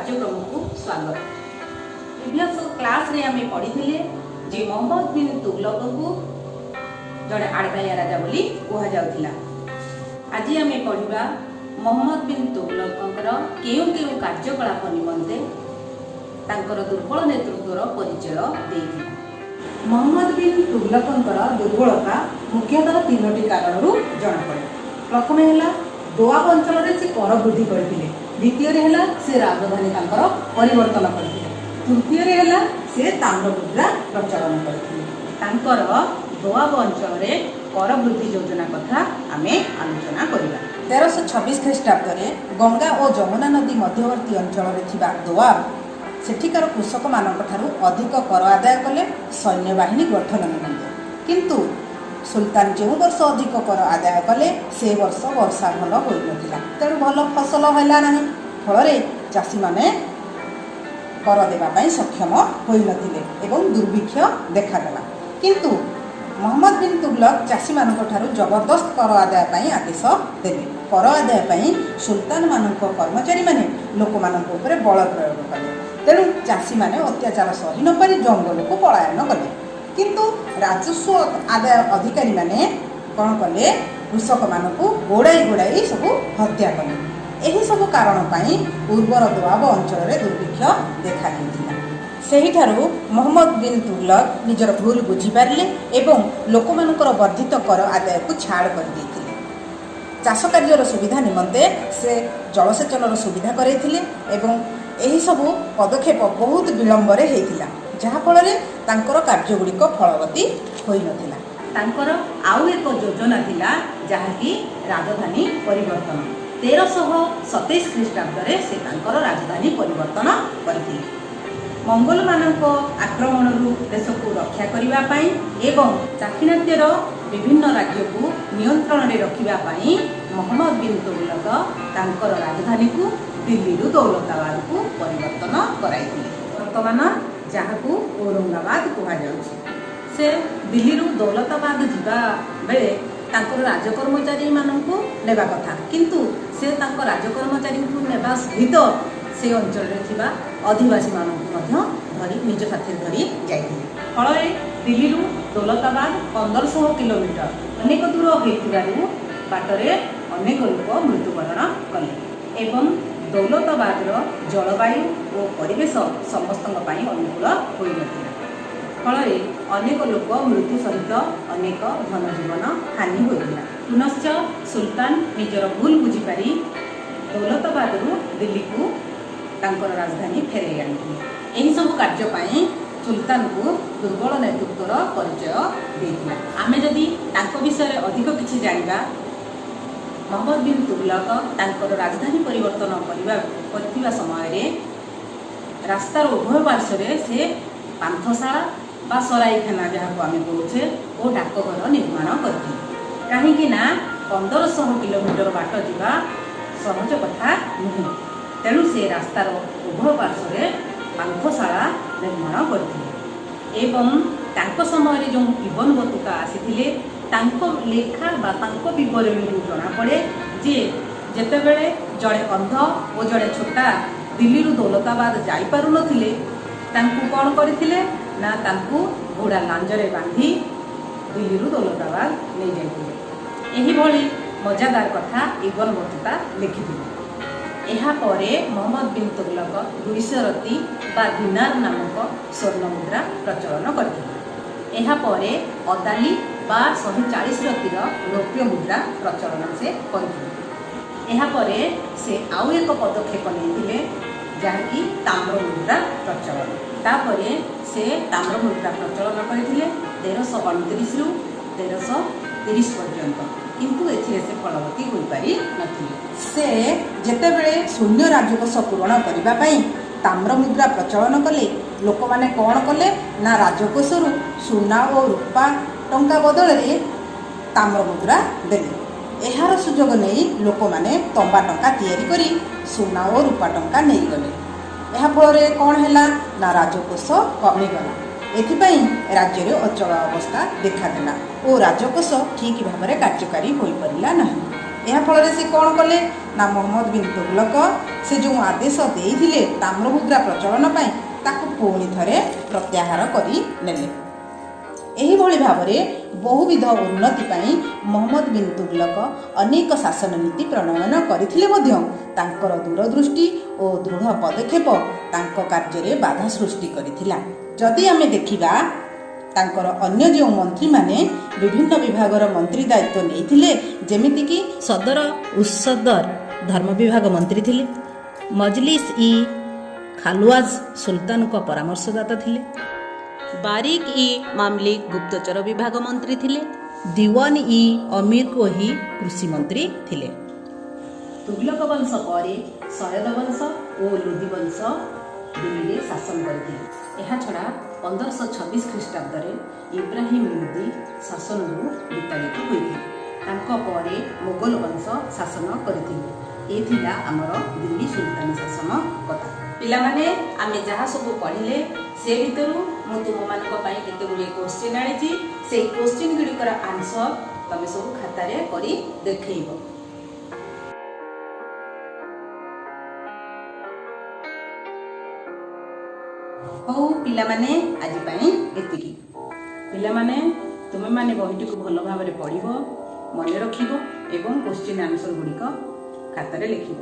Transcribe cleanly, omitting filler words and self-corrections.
କାର୍ଯ୍ୟକ୍ରମକୁ ସ୍ୱାଗତ। ପ୍ରିଭିୟସ୍ କ୍ଲାସ୍ରେ ଆମେ ପଢ଼ିଥିଲେ ଯେ ମହମ୍ମଦ ବିନ୍ ତୁଗଲକଙ୍କୁ ଜଣେ ଆଡ଼ଭାଇଆ ରାଜା ବୋଲି କୁହାଯାଉଥିଲା। ଆଜି ଆମେ ପଢ଼ିବା ମହମ୍ମଦ ବିନ୍ ତୁଗଲକଙ୍କର କେଉଁ କେଉଁ କାର୍ଯ୍ୟକଳାପ ନିମନ୍ତେ ତାଙ୍କର ଦୁର୍ବଳ ନେତୃତ୍ୱର ପରିଚୟ ଦେଇଥିଲା। ମହମ୍ମଦ ବିନ୍ ତୁଗଲକଙ୍କର ଦୁର୍ବଳତା ମୁଖ୍ୟତଃ ତିନୋଟି କାରଣରୁ ଜଣାପଡ଼େ। ପ୍ରଥମେ ହେଲା, ଦୋଆବ ଅଞ୍ଚଳରେ ସେ କର ବୃଦ୍ଧି କରିଥିଲେ। ଦ୍ୱିତୀୟରେ ହେଲା, ସେ ରାଜଧାନୀ ତାଙ୍କର ପରିବର୍ତ୍ତନ କରିଥିଲେ। ତୃତୀୟରେ ହେଲା, ସେ ତାମ୍ର ମୁଦ୍ରା ପ୍ରଚଳନ କରିଥିଲେ। ତାଙ୍କର ଦୋଆବ ଅଞ୍ଚଳରେ କର ବୃଦ୍ଧି ଯୋଜନା କଥା ଆମେ ଆଲୋଚନା କରିବା। 1326 ଖ୍ରୀଷ୍ଟାବ୍ଦରେ ଗଙ୍ଗା ଓ ଯମୁନା ନଦୀ ମଧ୍ୟବର୍ତ୍ତୀ ଅଞ୍ଚଳରେ ଥିବା ଦୋଆବ, ସେଠିକାର କୃଷକମାନଙ୍କଠାରୁ ଅଧିକ କର ଆଦାୟ କଲେ ସୈନ୍ୟବାହିନୀ ଗଠନ ନିମନ୍ତେ। କିନ୍ତୁ ସୁଲତାନ ଯେଉଁ ବର୍ଷ ଅଧିକ କର ଆଦାୟ କଲେ, ସେ ବର୍ଷ ବର୍ଷା ଭଲ ହୋଇନଥିଲା। ତେଣୁ ଭଲ ଫସଲ ହେଲା ନାହିଁ। ଫଳରେ ଚାଷୀମାନେ କର ଦେବା ପାଇଁ ସକ୍ଷମ ହୋଇନଥିଲେ ଏବଂ ଦୁର୍ଭିକ୍ଷ ଦେଖାଦେଲା। କିନ୍ତୁ ମହମ୍ମଦ ବିନ୍ ତୁଗଲକ ଚାଷୀମାନଙ୍କ ଠାରୁ ଜବରଦସ୍ତ କର ଆଦାୟ ପାଇଁ ଆଦେଶ ଦେଲେ। କର ଆଦାୟ ପାଇଁ ସୁଲତାନମାନଙ୍କ କର୍ମଚାରୀମାନେ ଲୋକମାନଙ୍କ ଉପରେ ବଳ ପ୍ରୟୋଗ କଲେ। ତେଣୁ ଚାଷୀମାନେ ଅତ୍ୟାଚାର ସହି ନପାରି ଜଙ୍ଗଲକୁ ପଳାୟନ କଲେ। କିନ୍ତୁ ରାଜସ୍ୱ ଆଦାୟ ଅଧିକାରୀମାନେ କ'ଣ କଲେ? କୃଷକମାନଙ୍କୁ ଗୋଡ଼ାଇ ଗୋଡ଼ାଇ ସବୁ ହତ୍ୟା କଲେ। ଏହିସବୁ କାରଣ ପାଇଁ ଉର୍ବର ଦୋଆବ ଅଞ୍ଚଳରେ ଦୁର୍ଭିକ୍ଷ ଦେଖାଦେଇଥିଲା। ସେହିଠାରୁ ମହମ୍ମଦ ବିନ୍ ତୁଗଲକ ନିଜର ଭୁଲ ବୁଝିପାରିଲେ ଏବଂ ଲୋକମାନଙ୍କର ବର୍ଦ୍ଧିତ କର ଆଦାୟକୁ ଛାଡ଼ କରିଦେଇଥିଲେ। ଚାଷ କାର୍ଯ୍ୟର ସୁବିଧା ନିମନ୍ତେ ସେ ଜଳସେଚନର ସୁବିଧା କରାଇଥିଲେ ଏବଂ ଏହିସବୁ ପଦକ୍ଷେପ ବହୁତ ବିଳମ୍ବରେ ହେଇଥିଲା, ଯାହାଫଳରେ ତାଙ୍କର କାର୍ଯ୍ୟଗୁଡ଼ିକ ଫଳବତୀ ହୋଇନଥିଲା। ତାଙ୍କର ଆଉ ଏକ ଯୋଜନା ଥିଲା, ଯାହାକି ରାଜଧାନୀ ପରିବର୍ତ୍ତନ। 1327 ଖ୍ରୀଷ୍ଟାବ୍ଦରେ ସେ ତାଙ୍କର ରାଜଧାନୀ ପରିବର୍ତ୍ତନ କରିଥିଲେ। ମଙ୍ଗୋଲମାନଙ୍କ ଆକ୍ରମଣରୁ ଦେଶକୁ ରକ୍ଷା କରିବା ପାଇଁ ଏବଂ ଦାକ୍ଷିଣାତ୍ୟର ବିଭିନ୍ନ ରାଜ୍ୟକୁ ନିୟନ୍ତ୍ରଣରେ ରଖିବା ପାଇଁ ମହମ୍ମଦ ବିନ୍ ତୁଗଲକ ତାଙ୍କର ରାଜଧାନୀକୁ ଦିଲ୍ଲୀରୁ ଦୌଲତାବାଦକୁ ପରିବର୍ତ୍ତନ କରାଇଥିଲେ, ବର୍ତ୍ତମାନ ଯାହାକୁ ଔରଙ୍ଗାବାଦ କୁହାଯାଉଛି। ସେ ଦିଲ୍ଲୀରୁ ଦୌଲତାବାଦ ଯିବା ବେଳେ ତାଙ୍କର ରାଜକର୍ମଚାରୀମାନଙ୍କୁ ନେବା କଥା, କିନ୍ତୁ ସେ ତାଙ୍କ ରାଜକର୍ମଚାରୀଙ୍କୁ ନେବା ସହିତ ସେ ଅଞ୍ଚଳରେ ଥିବା ଅଧିବାସୀମାନଙ୍କୁ ମଧ୍ୟ ଧରି ନିଜ ସାଥିରେ ଧରି ଯାଇଥିଲେ। ଫଳରେ ଦିଲ୍ଲୀରୁ ଦୌଲତାବାଦ 1500 କିଲୋମିଟର ଅନେକ ଦୂର ହୋଇଥିବାରୁ ବାଟରେ ଅନେକ ଲୋକ ମୃତ୍ୟୁବରଣ କଲେ ଏବଂ ଦୌଲତାବାଦର ଜଳବାୟୁ ଓ ପରିବେଶ ସମସ୍ତଙ୍କ ପାଇଁ ଅନୁକୂଳ ହୋଇନଥିଲା। ଫଳରେ ଅନେକ ଲୋକ ମୃତ୍ୟୁ ସହିତ ଅନେକ ଧନଜୀବନ ହାନି ହୋଇଥିଲା। ପୁନଶ୍ଚ ସୁଲତାନ ନିଜର ଭୁଲ ବୁଝିପାରି ଦୌଲତାବାଦରୁ ଦିଲ୍ଲୀକୁ ତାଙ୍କର ରାଜଧାନୀ ଫେରାଇ ଆଣିଥିଲେ। ଏହିସବୁ କାର୍ଯ୍ୟ ପାଇଁ ସୁଲତାନକୁ ଦୁର୍ବଳ ନେତୃତ୍ୱର ପରିଚୟ ଦେଇଥିଲା। ଆମେ ଯଦି ତାଙ୍କ ବିଷୟରେ ଅଧିକ କିଛି ଜାଣିବା, ମହମ୍ମଦ ବିନ୍ ତୁଗଲକ ତାଙ୍କର ରାଜଧାନୀ ପରିବର୍ତ୍ତନ କରିଥିବା ସମୟରେ ରାସ୍ତାର ଉଭୟ ପାର୍ଶ୍ୱରେ ସେ ପାନ୍ଥଶାଳା ବା ସରାଇଖାନା ଯାହାକୁ ଆମେ କହୁଛେ ଓ ଡାକଘର ନିର୍ମାଣ କରିଥିଲେ। କାହିଁକି ନା 1500 କିଲୋମିଟର ବାଟ ଯିବା ସହଜ କଥା ନୁହେଁ। ତେଣୁ ସେ ରାସ୍ତାର ଉଭୟ ପାର୍ଶ୍ୱରେ ପାନ୍ଥଶାଳା ନିର୍ମାଣ କରିଥିଲେ। ଏବଂ ତାଙ୍କ ସମୟରେ ଯେଉଁ ଇବନ ବତୁତା ଆସିଥିଲେ, ତାଙ୍କ ଲେଖା ବା ତାଙ୍କ ବିବରଣୀରୁ ଜଣାପଡ଼େ ଯେ ଯେତେବେଳେ ଜଣେ ଅନ୍ଧ ଓ ଜଣେ ଛୋଟା ଦିଲ୍ଲୀରୁ ଦୌଲତାବାଦ ଯାଇପାରୁନଥିଲେ, ତାଙ୍କୁ କ'ଣ କରିଥିଲେ ନା ତାଙ୍କୁ ଘୋଡ଼ା ଲାଞ୍ଜରେ ବାନ୍ଧି ଦିଲ୍ଲୀରୁ ଦୌଲତାବାଦ ନେଇଯାଇଥିଲେ। ଏହିଭଳି ମଜାଦାର କଥା ଇବନ ବତୁତା ଲେଖିଥିଲେ। ଏହାପରେ ମହମ୍ମଦ ବିନ୍ ତୁଗଲକ 200 ରତି ବା ଦିନାର ନାମକ ସ୍ୱର୍ଣ୍ଣ ମୁଦ୍ରା ପ୍ରଚଳନ କରିଥିଲେ। ଏହାପରେ ଅଦାଲି ବା 140 ରତିର ରୌପ୍ୟ ମୁଦ୍ରା ପ୍ରଚଳନ ସେ କରିଥିଲେ। ଏହାପରେ ସେ ଆଉ ଏକ ପଦକ୍ଷେପ ନେଇଥିଲେ, ଯାହାକି ତାମ୍ର ମୁଦ୍ରା ପ୍ରଚଳନ। ତାପରେ ସେ ତାମ୍ର ମୁଦ୍ରା ପ୍ରଚଳନ କରିଥିଲେ 1329ରୁ 1330 ପର୍ଯ୍ୟନ୍ତ। କିନ୍ତୁ ଏଥିରେ ସେ ଫଳବତୀ ହୋଇପାରି ନଥିଲେ। ସେ ଯେତେବେଳେ ଶୂନ୍ୟ ରାଜକୋଷ ପୂରଣ କରିବା ପାଇଁ ତାମ୍ର ମୁଦ୍ରା ପ୍ରଚଳନ କଲେ, ଲୋକମାନେ କ'ଣ କଲେ ନା ରାଜକୋଷରୁ ସୁନା ଓ ରୂପା ଟଙ୍କା ବଦଳରେ ତାମ୍ର ମୁଦ୍ରା ଦେଲେ। ଏହାର ସୁଯୋଗ ନେଇ ଲୋକମାନେ ତମ୍ବା ଟଙ୍କା ତିଆରି କରି ସୁନା ଓ ରୂପା ଟଙ୍କା ନେଇଗଲେ। ଏହା ଫଳରେ କ'ଣ ହେଲା ନା ରାଜକୋଷ କମିଗଲା। ଏଥିପାଇଁ ରାଜ୍ୟରେ ଅଚଳ ଅବସ୍ଥା ଦେଖାଦେଲା ଓ ରାଜକୋଷ ଠିକ୍ ଭାବରେ କାର୍ଯ୍ୟକାରୀ ହୋଇପାରିଲା ନାହିଁ। ଏହା ଫଳରେ ସେ କ'ଣ କଲେ ନା, ମହମ୍ମଦ ବିନ୍ ତୁଗଲକ ସେ ଯେଉଁ ଆଦେଶ ଦେଇଥିଲେ ତାମ୍ର ମୁଦ୍ରା ପ୍ରଚଳନ ପାଇଁ, ତାକୁ ପୁଣି ଥରେ ପ୍ରତ୍ୟାହାର କରି ନେଲେ। ଏହିଭଳି ଭାବରେ ବହୁବିଧ ଉନ୍ନତି ପାଇଁ ମହମ୍ମଦ ବିନ୍ ତୁଗଲକ ଅନେକ ଶାସନ ନୀତି ପ୍ରଣୟନ କରିଥିଲେ ମଧ୍ୟ ତାଙ୍କର ଦୂରଦୃଷ୍ଟି ଓ ଦୃଢ଼ ପଦକ୍ଷେପ ତାଙ୍କ କାର୍ଯ୍ୟରେ ବାଧା ସୃଷ୍ଟି କରିଥିଲା। ଯଦି ଆମେ ଦେଖିବା, ତାଙ୍କର ଅନ୍ୟ ଯେଉଁ ମନ୍ତ୍ରୀମାନେ ବିଭିନ୍ନ ବିଭାଗର ମନ୍ତ୍ରୀ ଦାୟିତ୍ୱ ନେଇଥିଲେ, ଯେମିତିକି ସଦର ଉସଦର ଧର୍ମ ବିଭାଗ ମନ୍ତ୍ରୀ ଥିଲେ, ମଜଲିସ୍ ଇ ଖାଲୁଆଜ ସୁଲତାନଙ୍କ ପରାମର୍ଶଦାତା ଥିଲେ, ବାରିକ ଇ ମାମଲିକ ଗୁପ୍ତଚର ବିଭାଗ ମନ୍ତ୍ରୀ ଥିଲେ, ଦିୱାନ ଇ ଅମୀର କୋହି କୃଷି ମନ୍ତ୍ରୀ ଥିଲେ। ତୁଗଲକ ବଂଶ ପରେ ସୟଦ ବଂଶ ଓ ଲୋଦି ବଂଶ ଦିଲ୍ଲୀରେ ଶାସନ କରିଥିଲେ। ଏହାଛଡ଼ା 1526 ଖ୍ରୀଷ୍ଟାବ୍ଦରେ ଇବ୍ରାହିମ ଲୋଦି ଶାସନରୁ ବିତାଡ଼ିତ ହୋଇଥିଲେ। ତାଙ୍କ ପରେ ମୋଗଲ ବଂଶ ଶାସନ କରିଥିଲେ। ଏ ଥିଲା ଆମର ଦିଲ୍ଲୀ ସୁଲତାନୀ ଶାସନ କଥା। ପିଲାମାନେ, ଆମେ ଯାହା ସବୁ ପଢ଼ିଲେ, ସେ ଭିତରୁ ମୁଁ ତୁମମାନଙ୍କ ପାଇଁ କେତେ ଗୁଡ଼ିଏ କୋଶ୍ଚିନ୍ ଆଣିଛି। ସେଇ କୋଶ୍ଚିନ୍ ଗୁଡ଼ିକର ଆନ୍ସର ତମେ ସବୁ ଖାତାରେ କରି ଦେଖେଇବ। ହଉ ପିଲାମାନେ, ଆଜି ପାଇଁ ଏତିକି। ପିଲାମାନେ, ତୁମେମାନେ ବହିଟିକୁ ଭଲ ଭାବରେ ପଢ଼ିବ, ମନେ ରଖିବ ଏବଂ କୋଶ୍ଚିନ୍ ଆନ୍ସର ଗୁଡ଼ିକ ଖାତାରେ ଲେଖିବ।